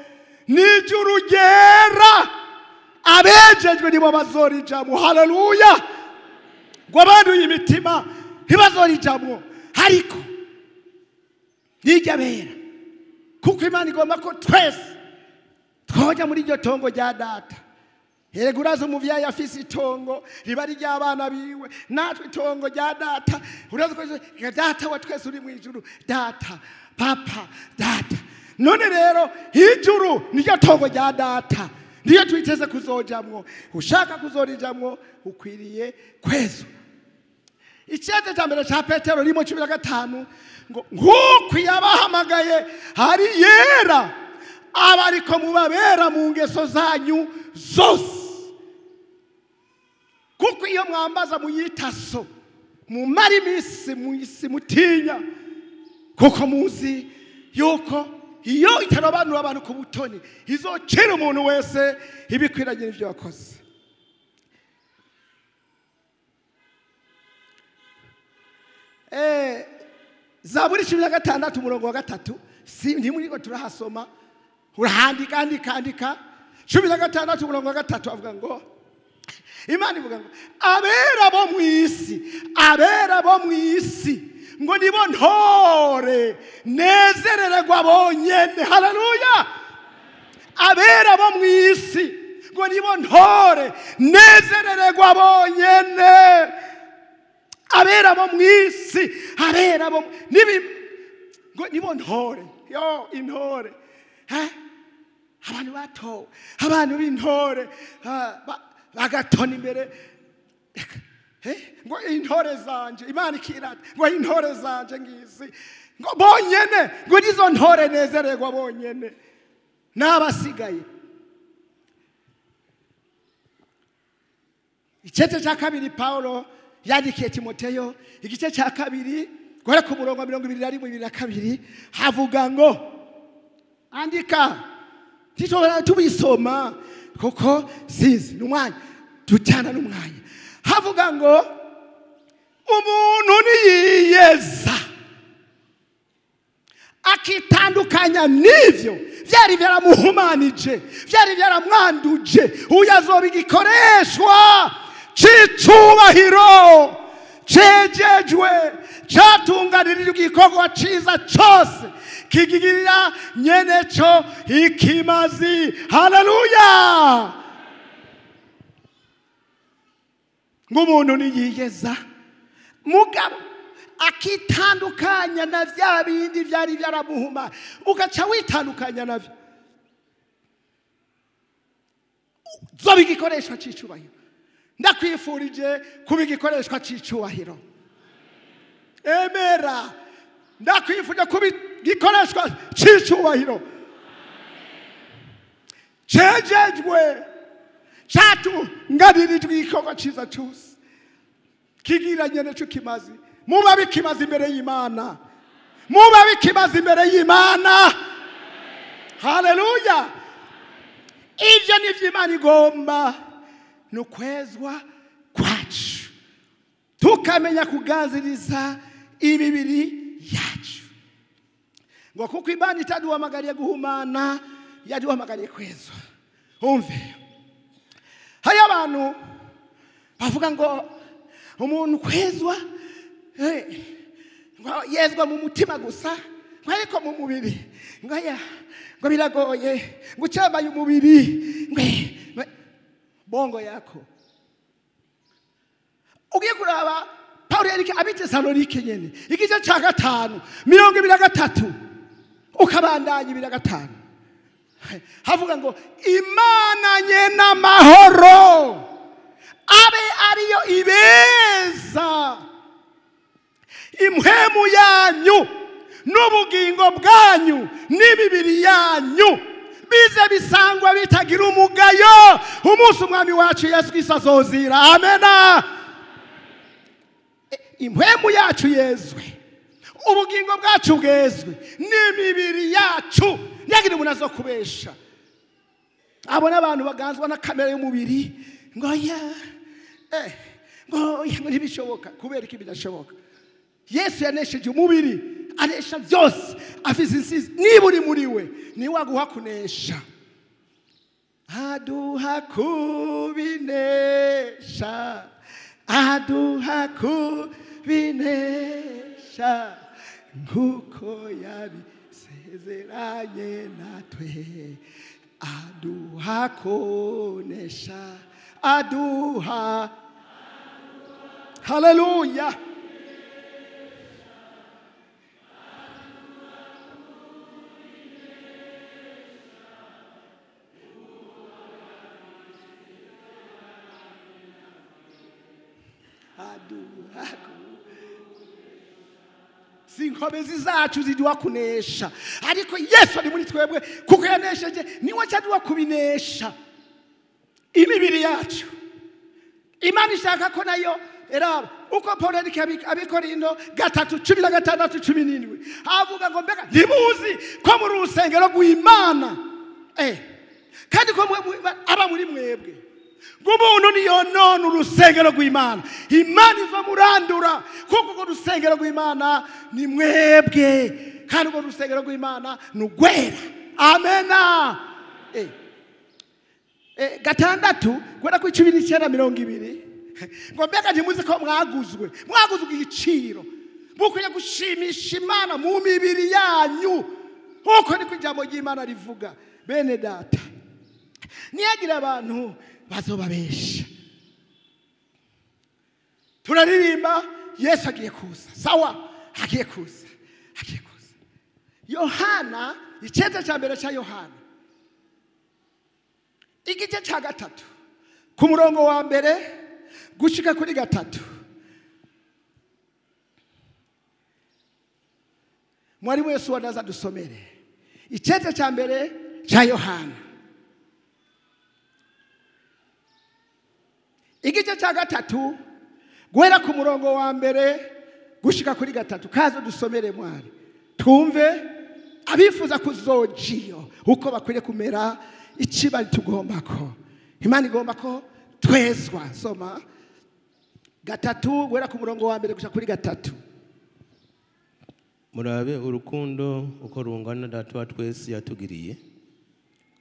ni ijuru ryera, abejejwe nibo bazorijamwo. Haleluya! Ngo abanduye imitima ntibazorijamwo, ariko nijya bera, kuko Imana igomba ko twese twoja muri iryo tongo rya data. Erega urazi umuvyeyi afise itongo riba ari ry'abana biwe, natwe itongo rya data. Urazi ko data wa twese uri mu ijuru, data, papa, data. None rero ijuru niryo tongo rya data, niyo twiteze kuzojamwo. Ushaka kuzorijamwo ukwiriye kwezwa. Icete cya mbere cya Petero 1:15 ngo nk'uko yabahamagaye hari yera, aba ariko mubabera mu ngeso zanyu zose. Kuko iyo mwambaza muyitaso mumara iminsi mu isi mutinya, kuko muzi yuko iyo itarobanura abantu ku butoni izocira umuntu wese ibikwiranye n'ibyo yakoze. Zaburi 16 umurongo wa 3, si ntimuriko turahasoma, urahandika andika andika. 16 umurongo wa 3 avuga ngo Imana ivuga ngo abera bo mu isi, abera bo mu isi ngo nibo ntore nezerererwa bonyene. Haleluya! Abera bo mu isi ngo nibo ntore nezerererwa bonyene. Abera bo mu isi, abera bo nibi ngo nibo ntore. Yo intore, abantu batowe, abantu b'intore bagatona imbere ngo intore zanje. Imana ikirata ngo intore zanje ngizi ngo bonyene, ngo nizo ntore nezererwa bonyene n'abasigaye. Icete cya kabiri Paulo yandikiye Timoteyo, igice cya kabiri guhera ku murongo 21 22, havuga ngo andika. Tishobora tubisoma kuko sinzi n'umwanya, tujyana n'umwanya. Havuga ngo umuntu niyiyeza akitandukanya n'ivyo vyari byaramuhumanije, vyari byaramwanduje, uyu azoba igikoreshwa c'icubahiro cejejwe, catunganirijwe igikorwa ciza cose, kigirira nyeneco ikimazi. Haleluya! Ng'umuntu niyiyeza mugabo akitandukanya na vya bindi vyari byaramuhuma, ugaca witandukanya navyo, zoba igikoreshwa c'icubahiro. Ndakwifurije kuba igikoreshwa c'icubahiro. Emera, ndakwifurije kuba igikoreshwa c'icubahiro cejejwe, catunganirijwe igikorwa ciza cose, kigira nyeneco kimazi. Muba bikimazi imbere y'Imana, muba bikimazi imbere y'Imana. Haleluya! Ivyo nivyo Imana igomba, ni ukwezwa kwacu, tukamenya kuganziriza imibiri yacu. Ngo kuko Imana itaduhamagariye guhumana, yaduhamagariye kwezwa. Umve, hari abantu bavuga ngo umuntu kwezwa ngo yezwa mu mutima gusa, ngo ariko mu mubiri ngo ya ngo biragoye, ngo ucyambaye umubiri ngo bongo yako. Ugiye kuraba Paulo yarike abitesalonike nyene igice ca 5 23 ukabandanya 25, havuga ngo Imana nyene amahoro abe ariyo ibeza impwemu yanyu n'ubugingo bwanyu n'imibiri yanyu bize bisangwa bitagira umugayo umunsi umwami wacu Yesu Kristo azozira. Amena. Impwemu yacu yezwe, ubugingo bwacu bwezwe, n'imibiri yacu. Ntiyagira umuntu azokubesha. Abona abantu baganzwa na kamera y'umubiri ngo ya ngo ntibishoboka. Kubera iki bidashoboka? Yesu yanesheje umubiri, anesha byose, afise insizi. Niba uri muri we niwe aguha kunesha. Aduha kubinesha, aduha kubinesha, nkuko yabisezeranye natwe. Aduha kunesha, aduha. Haleluya! Aduha. Si inkomezi zacu ziduha kunesha, ariko Yesu ari muri twebwe kuko yanesheje, niwe cyaduha kubinesha. Imibiri yacu Imana ishaka ko nayo eraba uko Paulo yandika Abikorinto 3:16 17 avuga ngo mbega ntimuzi ko muri urusengero rw'Imana kandi ko aba muri mwebwe, ngo umuntu niyonona urusengero rw'Imana, Imana izomurandura, kuko urwo rusengero rw'Imana ni mwebwe, kandi urwo rusengero rw'Imana ni urwera. Amena. 6 guhera kuri 19 20 ngo mbega ntimuzi ko mwaguzwe igiciro, mukwiye gushimisha Imana mu mibiri yanyu, uko niko ijambo ry'Imana rivuga. Bene data, niyagira abantu bazobabesha. Turaririmba Yesu agiye kuza, sawa, agiye kuza, agiye kuza. Yohana icete cya mbere cya Yohana igice cya 3 ku murongo wa mbere gushika kuri 3. Mwarimu Yesu wanaza dusomere icete cya mbere cya Yohana igice cya 3 guhera ku murongo wa mbere gushika kuri 3. Kazo dusomere mwari, twumve abifuza kuzojiyo uko bakwiriye kumera, ikiba tugomba ko Imana igomba ko twezwa. Soma 3 guhera ku murongo wa mbere gushika kuri 3. Murabe urukundo uko rungana Data wa twese yatugiriye,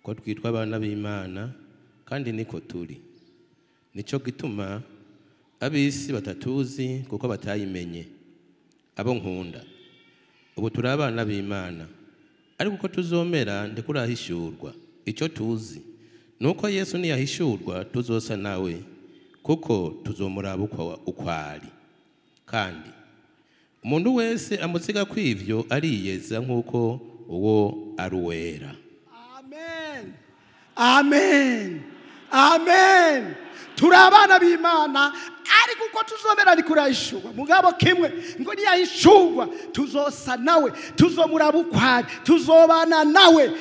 ko twitwa abana b'Imana kandi niko turi. Nico gituma ab'isi batatuzi kuko batayimenye. Abo nkunda, ubu turi abana b'Imana, ariko uko tuzomera ndikurahishurwa. Icyo tuzi nuko Yesu niyahishurwa tuzosa nawe, kuko tuzomuraba uko ari. Kandi umuntu wese amutsiga kw'ivyo ariyeza nk'uko uwo ari uwera. Amen, amen, amen. Turi abana b'Imana, ariko uko tuzomera ndikurahishurwa. Mugabo kimwe ngo niyahishurwa tuzosa nawe, tuzomuraba uko ari, tuzobana nawe.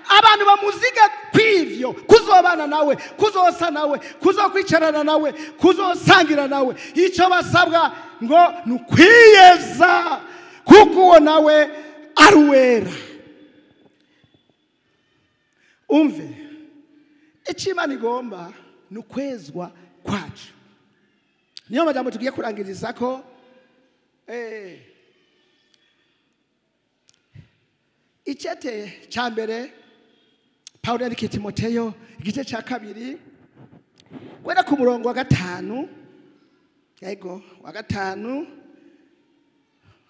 Abantu bamuziga kw'ivyo kuzobana nawe, kuzosa nawe, kuzokwicarana nawe, kuzosangira nawe, icyo basabwa ngo ni ukwiyeza kuko uwo nawe ari uwera. Umve icyo Imana igomba ni ukwezwa kwacu. Niyo majambo tugiye kurangiriza ko icete cya mbere Paulo yandikiye Timoteyo igice cya 2 guhera ku murongo wa 5, yego wa 5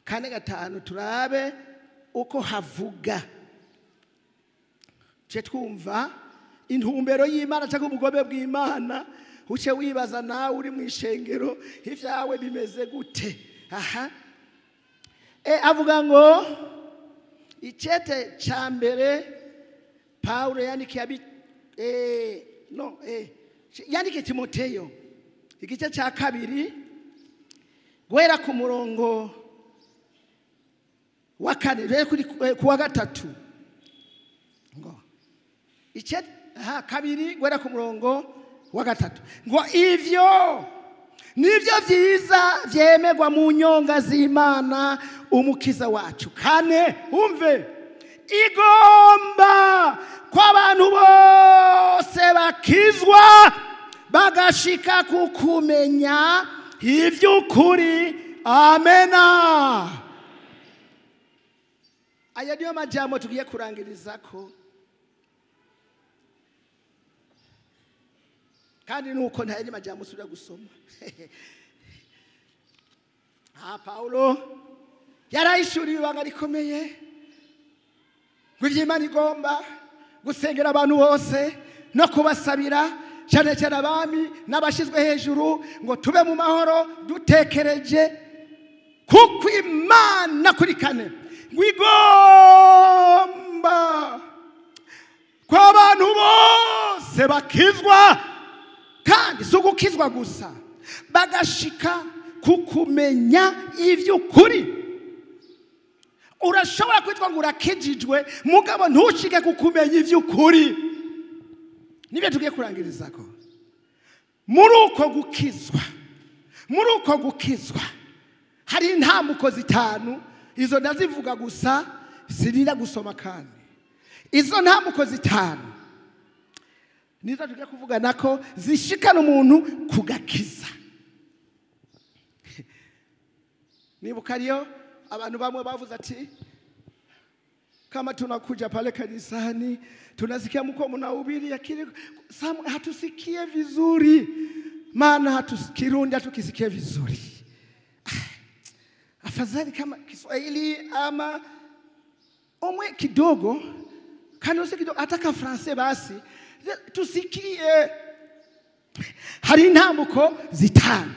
4 5, turabe uko havuga. Tuje twumva intumbero y'Imana cyangwa ubugobe bw'Imana, uce wibaza nawe uri mu ishengero ivyawe bimeze gute. Aha avuga ngo icete cya mbere Paulo yandikiye yandikiye Timoteyo igice cya 2 guhera ku murongo wa 4 kuri ku wa 3, ngo icete 2 guhera ku murongo wa 3 ngo ivyo nivyo vyiza vyemegwa mu nyonga z'Imana umukiza wacu. 4 umve, igomba ko abantu bose bakizwa bagashika kukumenya ivy'ukuri. Amena. Aya niyo majambo tugiye kurangirizako, kandi nuko nta yandi majambo usubira gusoma. Paulo yarahishuriye ibanga rikomeye ngo ivy'Imana igomba gusengera abantu bose no kubasabira, cyane cyane abami n'abashizwe hejuru, ngo tube mu mahoro dutekereje, kuko Imana kuri 4 ngo igomba ko abantu bose bakizwa, kandi si ugukizwa gusa, bagashika kukumenya ivy'ukuri. Urashobora kwitwa ngo urakijijwe mugabo ntushike kukumenya ivy'ukuri. Nibyo tugiye kurangirizako. Muri uko gukizwa hari intambuko zitanu, izo ndazivuga gusa sinira gusoma kandi. Izo ntambuko zitanu nizo tugiye kuvuga nako zishikana umuntu kugakiza. Nibuka ariyo abantu bamwe bavuze ati kama tunakuja pale kanisani tunasikia mko mnahubiri lakini hatusikie vizuri, maana Kirundi hatukisikie vizuri. Afadhali kama Kiswahili ama omwe kidogo, kanose kidogo, hata ka Francais basi tusikie. Hari intambuko zitanu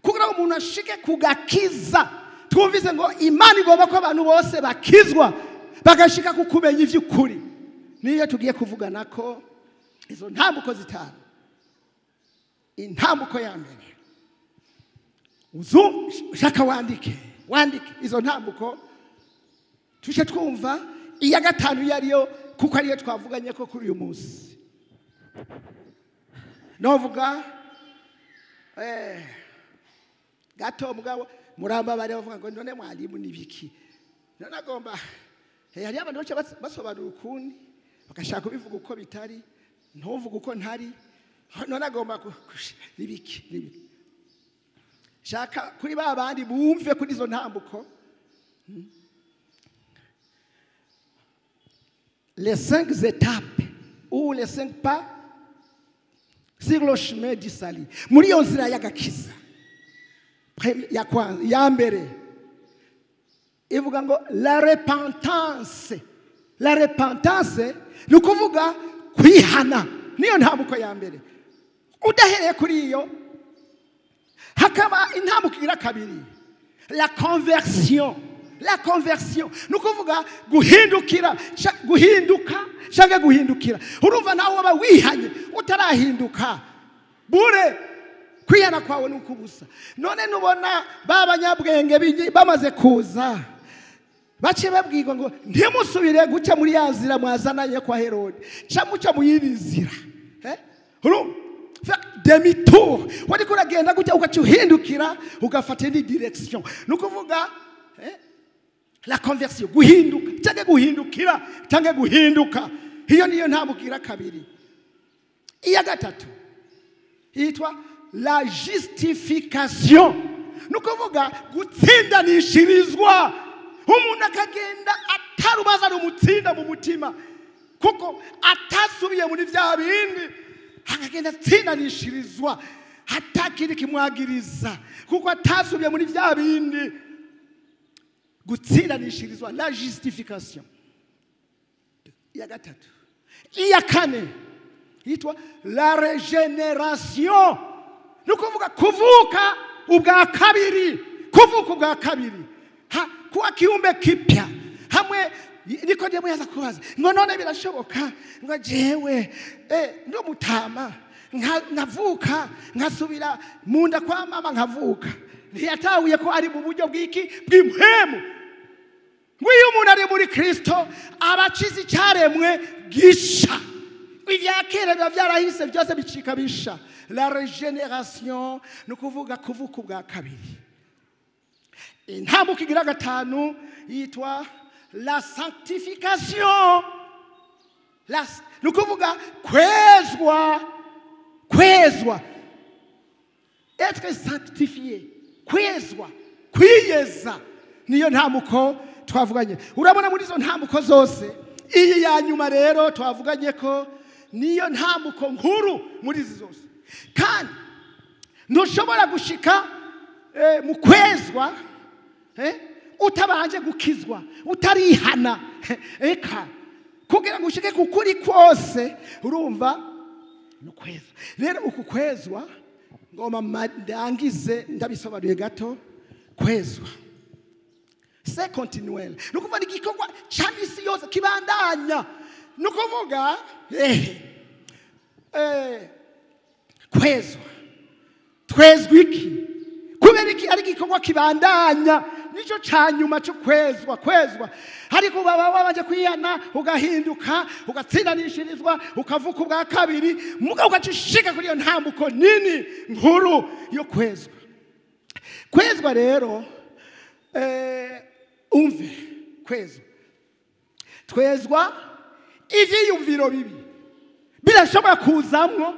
kugira ngo umuntu ashike kugakiza. Twumvise ngo Imana igomba ko abantu bose bakizwa bagashika kukumenya ivy'ukuri. Niyo tugiye kuvuga nako izo ntambuko zitanu. Intambuko ya mbere, uzu shaka wandike izo ntambuko tuje twumva iya gatanu yariyo, kuko ariyo twavuganye ko kuri uyu munsi. Novuga gato mugabo muramba bari bavuga ngo none mwalimu nibiki, none agomba hari abantu bace basobanura ukundi bagashaka kubivuga uko bitari, ntuvuga uko ntari, none agomba nibiki. Shaka kuri ba bandi bumve kuri izo ntambuko. Les 5 étapes ou les 5 pas sur le chemin du salut. Muri iyo nzira y'agakiza ya kwanza ya mbere ivuga ngo la repentance. La repentance ni ukuvuga kwihana, niyo ntambuko ya mbere. Udahereye kuri iyo hakaba intambuko igira kabiri, la conversion. La conversion ni ukuvuga guhindukira, guhinduka cyangwa guhindukira. Urumva nawe waba wihanye utarahinduka bure, kwihana kwawe ni ukubusa. None nubona ba banyabwenge bamaze kuza bace babwirwa ngo ntimusubire guca muri ya nzira mwazananye kwa Herode, ca muca mu yindi nzira. Demi tour wariko uragenda gutya ugaca uhindukira ugafata indi direction. Ni ukuvuga la conversion, guhinduka cyangwa guhindukira cyangwa guhinduka. Iyo niyo ntambuko kabiri. Iya gatatu yitwa la justification, ni ukuvuga gutsindanishirizwa. Umuntu akagenda atarubaza rumutsinda mu mutima, kuko atasubiye muri bya bindi, akagenda atsindanishirizwa hatakiri kimwagiriza, kuko atasubiye muri bya bindi. Gutsindanishirizwa, la justification. Iya gatatu. Iya kane yitwa la regeneration, ni ukuvuga kuvuka ubwa kabiri, kuvuka ubwa kabiri, kuwa kiumbe kipya. Hamwe Nikodemo yaza kubaza ngo none birashoboka ngo jewe ndo mutama nkavuka nkasubira munda kwa mama nkavuka. Ntiyatahuye ko ari mu buryo bw'iki bw'impwemu. Ngo umuntu ari muri Kristo abacize icyaremwe gisha, ibya kera biba byarahise byose bicika bisha. La regeneration ni ukuvuga kuvuka ubwa kabiri. Intambuko igira gatanu yitwa la sanctification. Ni ukuvuga kwezwa, kwezwa, être sanctifié, kwezwa, kwiyeza. Niyo ntambuko twavuganye. Urabona muri izo ntambuko zose iyi ya nyuma rero twavuganye ko niyo ntambuko nkuru muri izi zose. Kandi ntushobora gushika mu kwezwa utabanje gukizwa, utarihana. Eka kugira ngo ushike kukuri kose, urumva no kwezwa. Rero uku kwezwa ngoma ndangize ndabisobanuye gato. Kwezwa c'est continuel, nukuvuga ni igikorwa ca misi yose kibandanya. Nukuvuga kwezwa Twezwa iki? Kubera iki ari igikorwa kibandanya, nicyo ca nyuma cyo kwezwa. Kwezwa ariko baba wabanje kwihana, ugahinduka, ugatsindanishirizwa, ukavuka ubwa kabiri, mugabo ugacishika kuri iyo ntambuko nini nkuru yo kwezwa. Kwezwa rero, umve, kwezwa, twezwa ivyiyumviro bibi birashobora kuzamwo,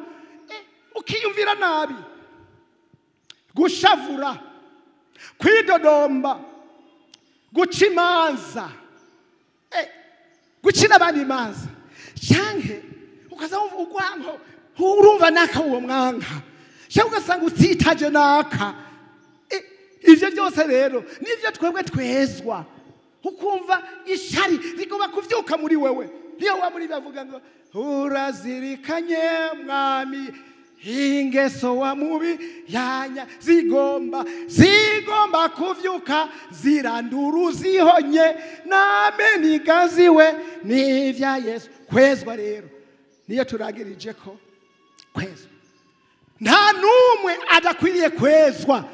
ukiyumvira nabi, gushavura, kwidodomba, guca imanza, gucira abandi imanza, canke ukaza wumva urwanko, urumva naka uwo mwanka, canke ugasanga utsitaje naka. Ivyo byose rero nivyo twebwe twezwa. Ukumva ishari rigomba kuvyuka muri wewe. Niyo wa muri bavuga ngo urazirikanye mwami ingeso wa mubi yanya, zigomba kuvyuka, ziranduru zihonye name nigaziwe n'ivya Yesu. Kwezwa rero niyo turagirije ko kwezwa, nta numwe adakwiriye kwezwa.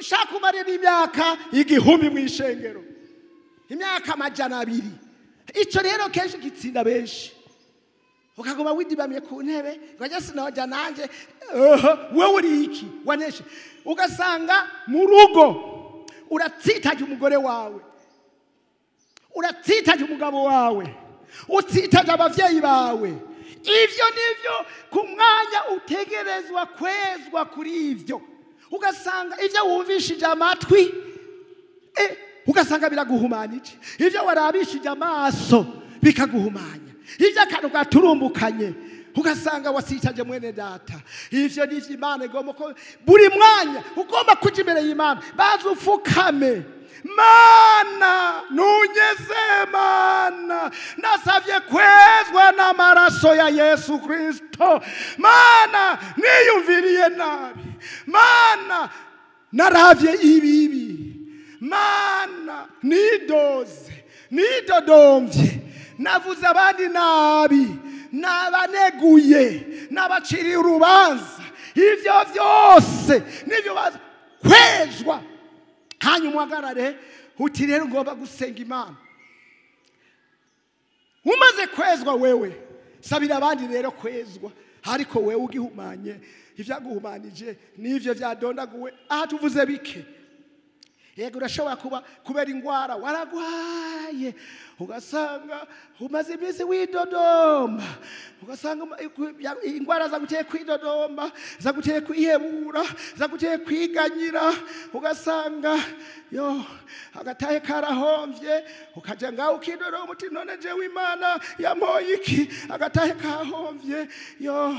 Ushaka umarira imyaka 1000 mu ishengero, imyaka 200, ico rero kenshi gitsinda benshi. Ukaguma widibamye ku ntebe ngo njye sinoja nanje, wewe uri iki waneshe. Ugasanga mu rugo uratsitaje umugore wawe, uratsitaje umugabo wawe, utsitaje abavyeyi bawe. Ivyo nivyo ku mwanya utegerezwa kwezwa kuri ivyo. Ugasanga ivyo wumvishije amatwi, ugasanga biraguhumanije, ivyo warabishije amaso bikaguhumanya, ivyo akantu gaturumbukanye ugasanga wasitaje mwene data. Ivyo nivyo Imana igomba ko buri mwanya ugomba kuja imbere y'Imana, baza ufukame, Mana nunyeze, Mana nasavye kwezwa n'amaraso ya Yesu Kristo, Mana niyumviriye nabi, Mana naravye ibibi, Mana nidoze, nidodomvye, navuze abandi nabi, nabaneguye, nabaciriye urubanza. Ivyo vyose nivyo baza kwezwa. Hanyuma uhagarare uti rero ngomba gusenga Imana. Umaze kwezwa wewe, sabira abandi rero kwezwa. Ariko wewe ugihumanye, ivyaguhumanije nivyo vyadondaguwe. Aha tuvuze bike. Yego urashobora kuba kubera ingwara waragwaye, ugasanga umaze iminsi widodomba, ugasanga ingwara zaguteye kwidodomba, zaguteye kwihebura, zaguteye kwiganyira, ugasanga yo agatahe karahomvye, ukaja ngaho ukidodoma uti none jewe Imana yampoye iki, agatahe kahomvye, yo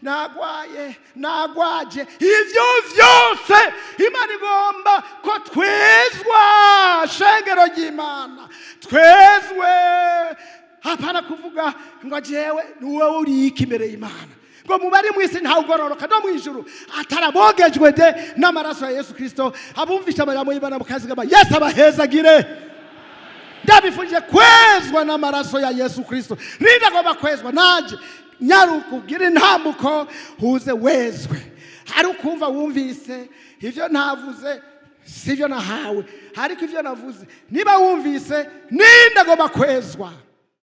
nagwaye, nagwaje. Ivyo vyose Imana igomba ko twezwa. Shengero ry'Imana twezwe. Hapana kuvuga ngo jewe nuwe uri iki imbere y'Imana, ngo mubari mwisi nta ugororoka no mwijuru atarabogejwe de n'amaraso ya Yesu Kristo. Abumvisha amajambo y'Imana mukazigama, Yesu abahezagire. Ndabifurije kwezwa n'amaraso ya Yesu Kristo. Nindagomba kwezwa nanje, nyaruka ugira intambuko huze wezwe. Hari ukumva wumvise ivyo ntavuze sivyo nahawe, ariko ivyo navuze niba wumvise nindagomba kwezwa.